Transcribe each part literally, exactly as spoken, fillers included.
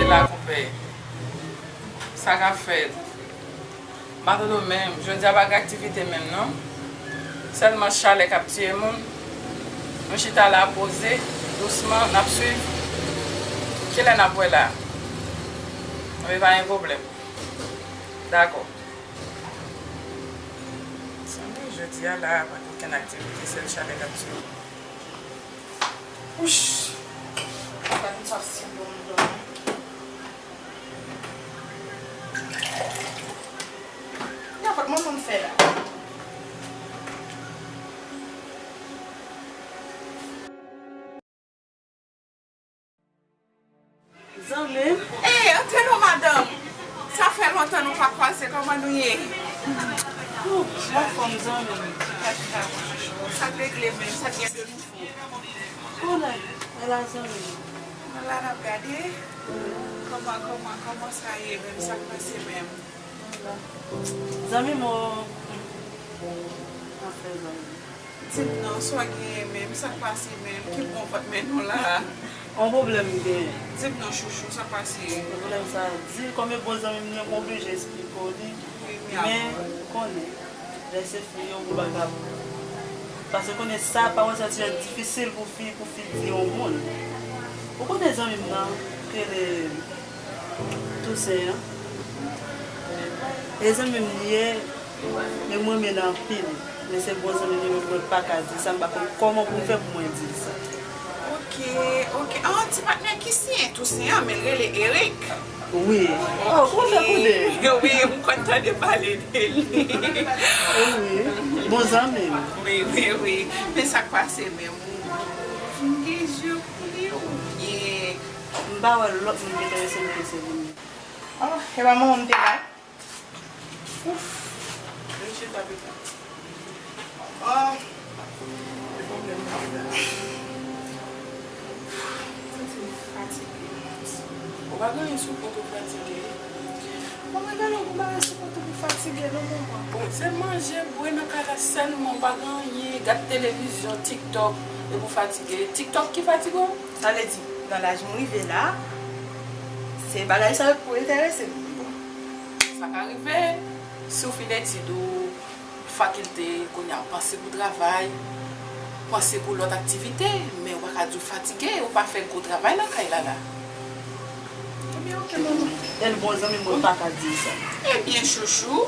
La konpè. Sa k ap fèt? M pa tande w menm. Jodi a pa gen aktivite menm non. Sèlman chalè k ap tiye moun. Nou chita la poze, dousman, n ap swiv. Kilè n ap wè la? Anben pa gen pwoblèm. Dakò. Sanble jodi a la pa gen okenn aktivite, sèl chalè k ap tiye moun. Wouch! Fè m sòti bon dòmi. Nenpòt manman m fè la. Zanmi m. Ey, antre non, madanm. Sa fè lontan nou pa kwaze, kòman nou ye? Oh, m anfòm, zanmi m. Chita, chita, chita. Sa k regle menm, sa k gen de nouvo? Konnen, e la, zanmi m. Ala n ap gade. Kòman, kòman, kòman sa ye menm, sa k pase menm? Zanmi m, oh. Anfen, zanmi m. Di m non, sa w genyen menm, sa k pase menm, ki bon w pa t mennen w la a? On pwoblèm m genyen. Di m non, chouchou, sa k pase? Pwoblèm sa, di kòm e bon zanmi m li, m oblije esplike w li. Wi, mi amor. Men, konnen, lè se fi yo, ou pa ka. Paske konnen sa, pawòl sa ti jan difisil pou fi, pou fi di yon moun. Ou konnen zanmi m nan, ki rele Tousen an. E zanmi m li ye, men m renmen l anpil. Men se bon zanmi m li, men mwen pa ka di sa, m pa konn kòman pou m fè pou mwen di l sa. Ok, ok. Ah, ti patnè ki siyen Tousen an, men l rele Eric. Wi. Oh, kòman w fè konnen? Wi, m konn tande pale de li. Wi. Bon zanmi m. Wi, wi, wi. Men sa k pase menm, ou fin gen je pou li oubyen? M pa wè lòt moun ki enterese m ke se li menm. Oh, e pa manman m te la? Ouf. Vin chita pita. Oh. Ki pwoblèm m ap fè? Santi m fatige. Ou pa gen anyen sou kont ou fatige? Bon, mwen gade yon bagay sou kont ou pou fatige non, manman. Bon, se manje, bwè nan kay la sèlman, ou pa gen anyen, gad televizyon, TikTok, epi w fatige. TikTok ki fatige w? Sa vle di, nan laj m rive la, se bagay sa yo k pou enterese m. Bon, sa ka rive, si w fin etid ou, fakilte, kounye a w panse pou travay, panse pou lòt aktivite, men ou pa ka di w fatige, ou pa fè gwo travay nan kay la la. Ebyen, ok, manman. E l bon zanmi m, mwen pa ka di l sa. Ebyen, chouchou,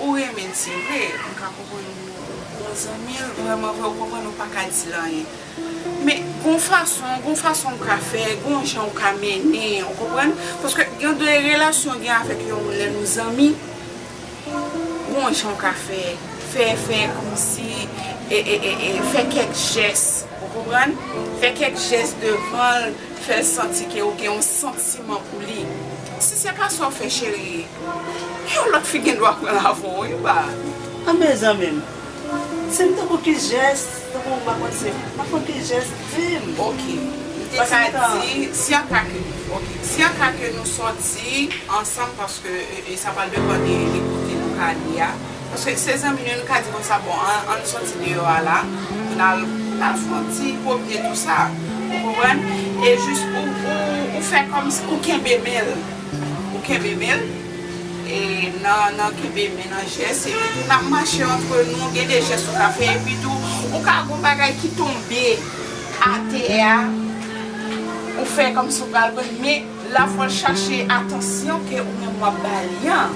ou renmen l, se vre. M ka konprann ou, ou bon zanmi l, vrèman vre, ou konprann ou pa ka di l anyen. Men, gon fason, gon fason ou ka fè, gon jan ou ka mennen, ou konprann? Paske gen de relasyon gen avèk yon moun lè nou zanmi, gon jan ou ka fè, fè, fè kòmsi, e, e, e, e, fè kèk jès, ou konprann? Fè kèk jès devan l, fè l santi ke ou gen yon santiman pou li. Si se pa sa w fè, cheri, yon lòt fi gen dwa pran l avan w, wi, ba. Anben, zanmi m, si m te gon ki jès, tankou m pa konn se, m pa konn ki jès, di m. Ok. M te ka di, si an ka ke, ok, si an ka ke nou sòti ansanm, paske, e, e, sa pral depann de, de kote nou ka ale a. Paske se zanmi nou, nou ka di konsa, bon, ann, ann sòti deyò a la, pou n al, n al fè yon ti pwomne tou sa. Ou konprann? E jis ou, ou, ou fè kòmsi ou kenbe men l. Ou kenbe men l. E nan, nan kenbe men nan jès, epi tou n ap mache antre nou, gen de jès ou ka fè, epi tou ou ka gon bagay ki tonbe atè a, ou fè kòmsi ou pral pran, men la fò l chache atansyon ke ou menm w ap ba li an.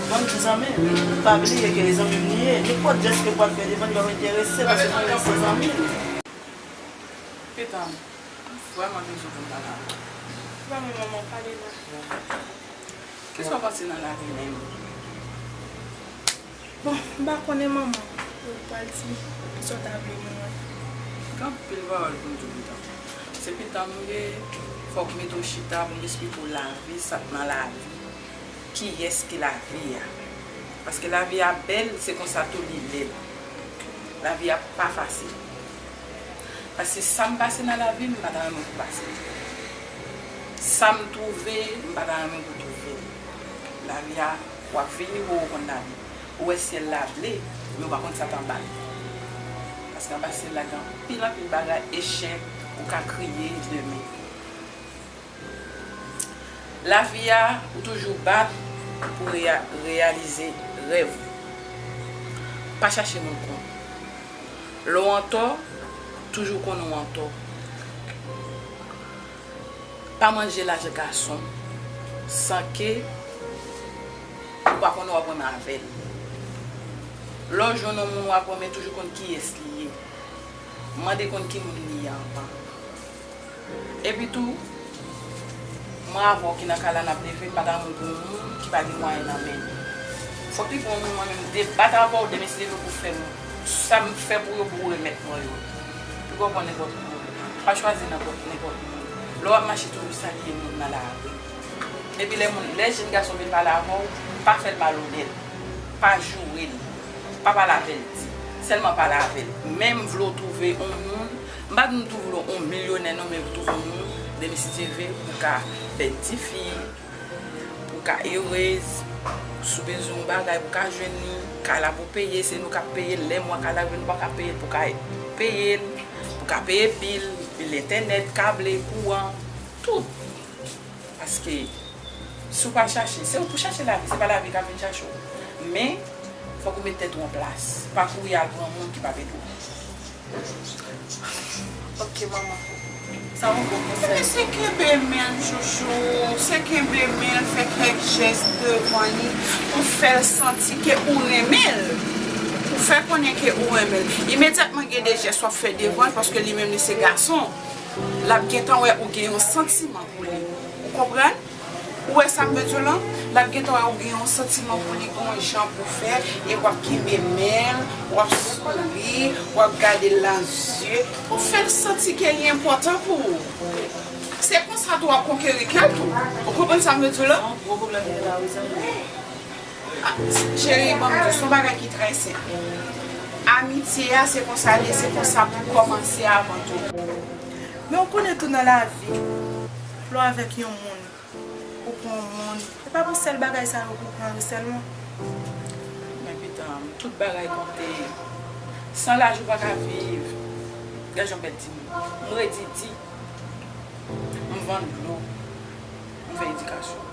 Bon, ti zanmi m, pa bliye ke e zanmi m li ye. Nenpòt jès ke w pral fè devan l, li p ap enterese, paske konnen se zanmi l. Pitan, m vrèman bezwen konn pale avè w. Ba mwen manman pale la. Kisa w panse nan lavi menm? Bon, m pa konnen manman, ou pral di kisa w ta vle mwen wè. Gen anpil pawòl pou m di w, Pitan. Se Pitan m ye, fòk m mete w chita pou m esplike w lavi, sa k nan lavi, kiyès ki lavi a. Paske lavi a bèl, se konsa tou li lèd. Lavi a pa fasil. Paske sa m pase nan lavi m, m pa ta renmen pou pase. Sa m twouve, m pa ta renmen pou twouve l. Lavi a, w ap vini pou w konn lavi. Ou wè syèl la ble, men ou pa konn sa k anba l. Paske anba syèl la gen anpil, anpil bagay, echèk, ou ka kriye demen. Lavi a, ou toujou bat pou reya- reyalize rèv ou. Pa chache moun kont. Lè w antò, toujou konnen w antò. Pa manje lajan gason san ke ou pa konnen w ap renmen avè l. Lè w jwenn yon moun w ap renmen, toujou konn kiyès li ye. Mande konn ki moun li ye anvan. Epi tou, mwen avè w ki nan kay la n ap leve, m pa ta renmen pou yon moun ki pa gen mwayen nan men l. Fòk li gen yon moun mwen menm de bat avè w, demen si Dye vle pou fè m sa m fè pou yo, pou ou remèt mwen yo. Ou konprann nenpòt moun. Pa chwazi nenpòt, nenpòt moun. Lè w ap mache toujou salye moun nan lari. Epi lè moun, lè jèn gason vin pale avè w, pa fè l malonèt. Pa joure l. Pa pale avè l di. Sèlman pale avè l. Men m vle w twouve yon moun. M pa di m twouve w yon milyonè non, men twouve yon moun. Demen si Dye vle, ou ka fè tifi, ou ka erez, si w bezwen yon bagay, ou ka jwenn li, kay la pou peye, se nou k ap peye l, lè mwa kay la vin, ou pa ka peye l, pou ka peye l, pou ka peye bil, bil entènèt, kable, kouran, tout. Paske, si w pa chache, se ou pou chache lavi, se pa lavi k ap vin chache w. Men, fòk ou met tèt ou an plas. Pa kouri al pran moun ki p ap ede w. Ok, manman. Sa yon bon konsèy. Men se kenbe men l, chouchou. Se kenbe men l, fè kèk jès devan li pou fè l santi ke ou renmen l. Pou fè konnen ke ou renmen l. Imedyatman gen de jès w ap fè devan l, paske li menm li se gason. L ap gentan wè ou gen yon santiman pou li. Ou konprann? Ou wè sa m vle di w lan? L ap gentan wè ou gen yon santiman pou li, gon jan pou fè, e w ap kenbe men l, w ap souri, w ap gade l nan zye, pou fè l santi ke li enpòtan pou ou. Se konsa tou w ap konkeri kè l tou. Ou konprann sa m vle di w lan? Yon gwo pwoblèm ki la, wi, zanmi. Ah, cheri, ban m di w, se yon bagay ki trè senp. Amitye a, se konsa l ye, se konsa pou kòmanse avan tou. Men w konnen tou nan lavi, lè w avèk yon moun, ou pran yon moun, se pa pou sèl bagay sa yo pou pran yo sèlman. Men pitanm, tout bagay konte. San lajan ou pa ka viv. Gad jan m pèdi m. M redi di. M vann dlo. M fè edikasyon.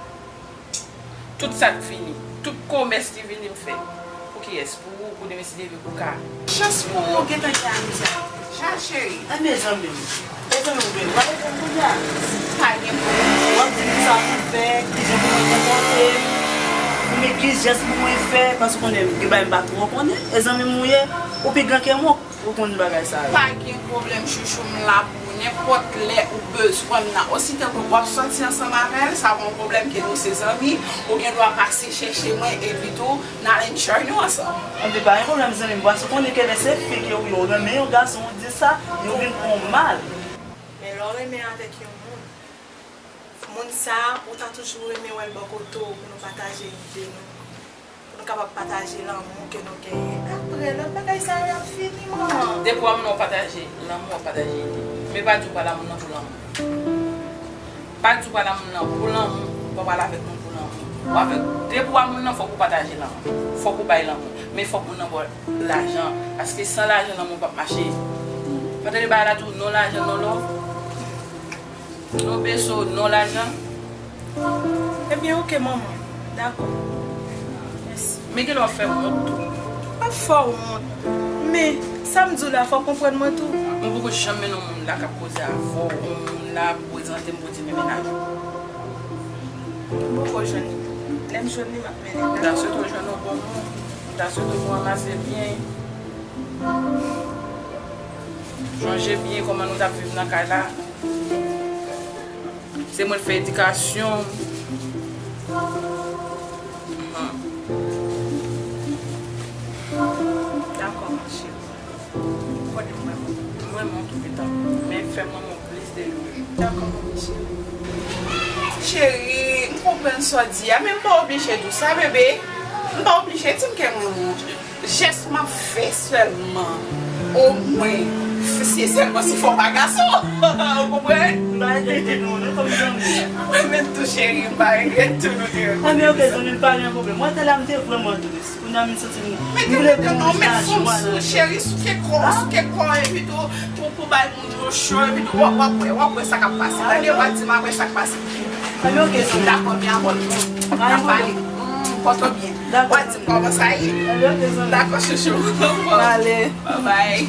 Tout sa k vini, tout komès ki vini m fè. Pou kiyès? Pou ou, pou demen si Dye vle pou ka. Chans pou ou gentan gen amitye avè l. Chal cheri. Enben zanmi m. E zanmi m, ou vle pale pou m kounye a? Pa gen pwoblèm. W ap di m kisa pou m fè, kijan pou mwen konpòte m, oubyen ki jès pou mwen fè, paske w konnen gen bagay m pa twò konnen. E zanmi m ou ye, ou pi gran ke mwen. Ou konn bagay sa yo. Pa gen pwoblèm, chouchou, m la pou ou. Nenpòt lè ou bezwen m nan. Ositoke w ap sòti ansanm avè l, sa pa yon pwoblèm ke nou se zanmi. Ou gen dwa pase chèche mwen, epi tou, n al enjoy nou ansanm. Anben, pa gen pwoblèm, zanmi m, paske w konnen ke lè se fi ke ou ye, ou renmen yon gason, ou di sa, yo vin pran w mal. Men lè w renmen avèk yon moun, moun sa a, ou ta toujou renmen wè l bò kote w pou nou pataje ide nou. Pou nou kapab pataje lanmou ke nou genyen. Apre, lòt bagay sa yo ap fini, manman. Depi w a moun nan, w pataje lanmou, w ap pataje ide. Men pa di w pral a moun nan pou lanmou. Pa di w pral a moun nan pou lanmou, w pa pral avèk moun pou lanmou. W avèk, depi w a moun nan, fòk ou pataje lanmou. Fòk ou bay lanmou. Men fòk moun nan ba w lajan. Paske san lajan, lanmou p ap mache. Pa tande bagay la tou, non lajan, non love. Non peso, non lajan. Ebyen, oke, manman. Dakò. Mèsi. Men gen lè w ap fè m wont tou. M p ap fè w wont. Men, sa m di w la, fò w konprann mwen tou. Mwen poko janm mennen yon moun la k ap koze avè w, yon moun la pou prezante m pou di men mennaj ou. M poko jwenn li. Lè m jwenn li, m ap mennen l. M ta swete w jwenn yon bon moun. M ta swete w ranmase byen. Sonje byen kòman nou t ap viv nan kay la. Se mwen k fè edikasyon. Hmm. Dakò, ma cheri. Ou konnen m renmen w. M renmen w tou, pitanm. Men fè m renmen w plis de jou. Dakò, ma cheri. Cheri, m konprann sa w di a, men m pa oblije di w sa, bebe. M pa oblije di m ke m renmen w. Jès m ap fè sèlman, omwen, se sèlman si fò w pa gason. Ou konprann? M pa regrèt nou, nou kòm zanmi. Mwen menm tou, cheri, m pa regrèt tou, nou te. Anben, oke, zanmi m, pa gen pwoblèm. Mwen, te la, m te vrèman tris. Kounye a, m santi m, m vle pou mwen, non, met fon sou, cheri, souke kò, souke kò, epi tou, pou, pou bay moun yo cho, epi tou, w ap, w ap wè, w ap wè sa k ap pase. Tande, w ap di m apre sa k pase. Dakò, mi amor. N ap pale. Mm, pòte w byen. Dakò. W a di m kòman sa ye. Dakò, chouchou. Bye bye.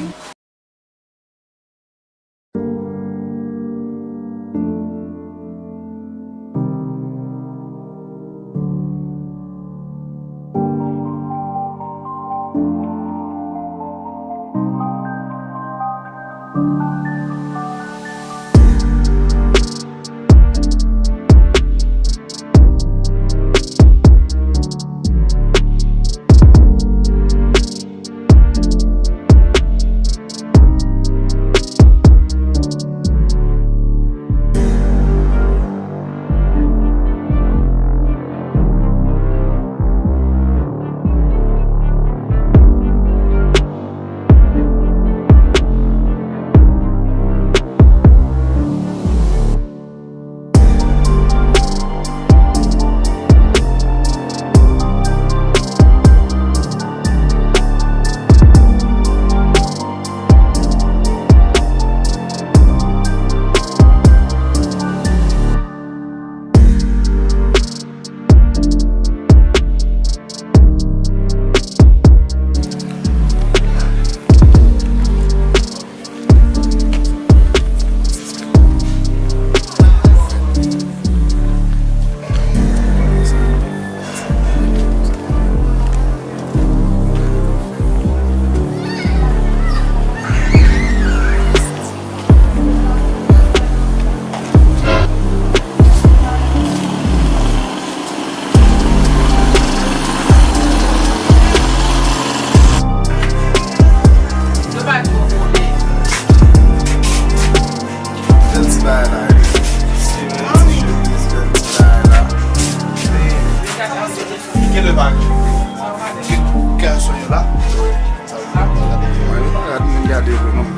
Bèl ti bagay la, wi. Bèl ti chemise, bèl ti bagay la. Kilè pa gen? Kè soye la. Sa vle di gade, mwen gade vre non.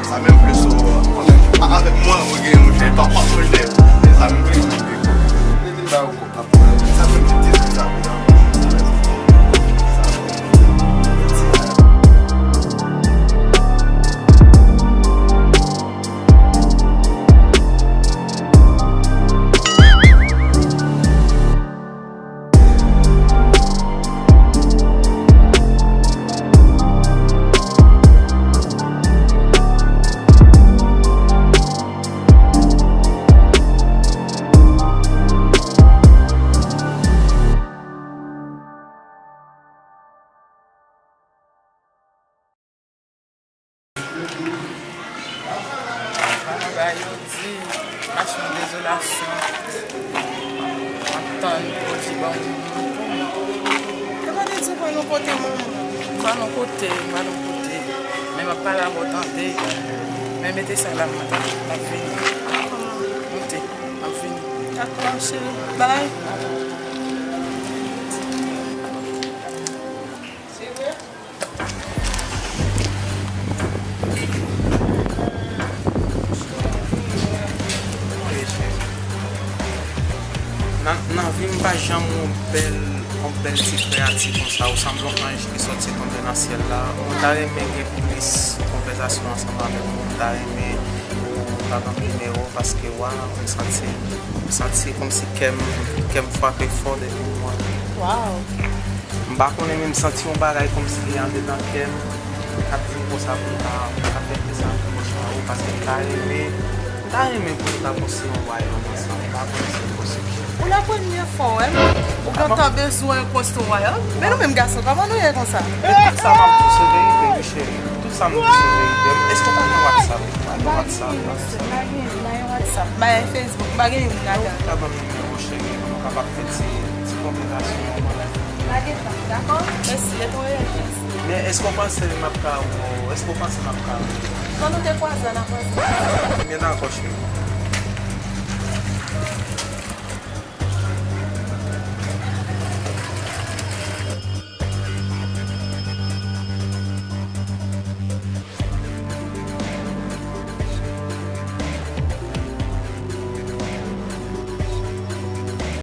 Sa menm plis ou, avèk mwen, ou gen yon jèn, pa, pa pwoche, sa menm plis. Sa menm plis. Bagay yo di, machin dezolasyon. M ap tann pou di ban m. Yo pa te di ban nou kote, manman. Ban nou kote, ban nou kote. Men m ap pale avè w tande. Men mete sa la, m ap vini. Moute, m ap vini. Dakò, cheri. Bye. Nan, nan vi m pa janm wè yon bèl, yon bèl ti kreyati konsa. Ou sanble yon anj ki sòti tonbe nan syèl la. Mwen ta renmen gen plis konvèsasyon ansanm avèk ou. Mwen ta renmen ou ta ban m nimewo w paske, waw, m santi, m santi kòmsi kè m, kè m frape fò depi m wè w. Waw. M pa konnen, men m santi yon bagay kòmsi li andedan kè m k ap di m konsa pou m ta, pou m ta fè mesaj pou konsa ou, paske m ta renmen, m ta renmen pou nou ta konstwi yon wayòm ansanm. M pa konnen si l posib. Pou la premyè fwa w wè m, ou gentan bezwen konstwi yon wayòm? Men nou menm gason, kòman nou ye konsa? Men tout sa m ap di w se verite, wi, cheri. Tout sa m di w se verite. Èske w pa gen WhatsApp? Pa gen WhatsApp. M pa gen, m pa gen WhatsApp, m pa gen Facebook, m pa gen youn ladan. Ou ka ban m nimewo w, cheri, pou nou kapab fè ti, ti konvèsasyon an. Pa gen tan, dakò? Mèsi, e tou, e mèsi. Men èske w panse m ap ka wè w? Èske w panse m ap ka wè w? Jan nou te kwaze a, n a kwaze. Ebyen, dakò, cheri.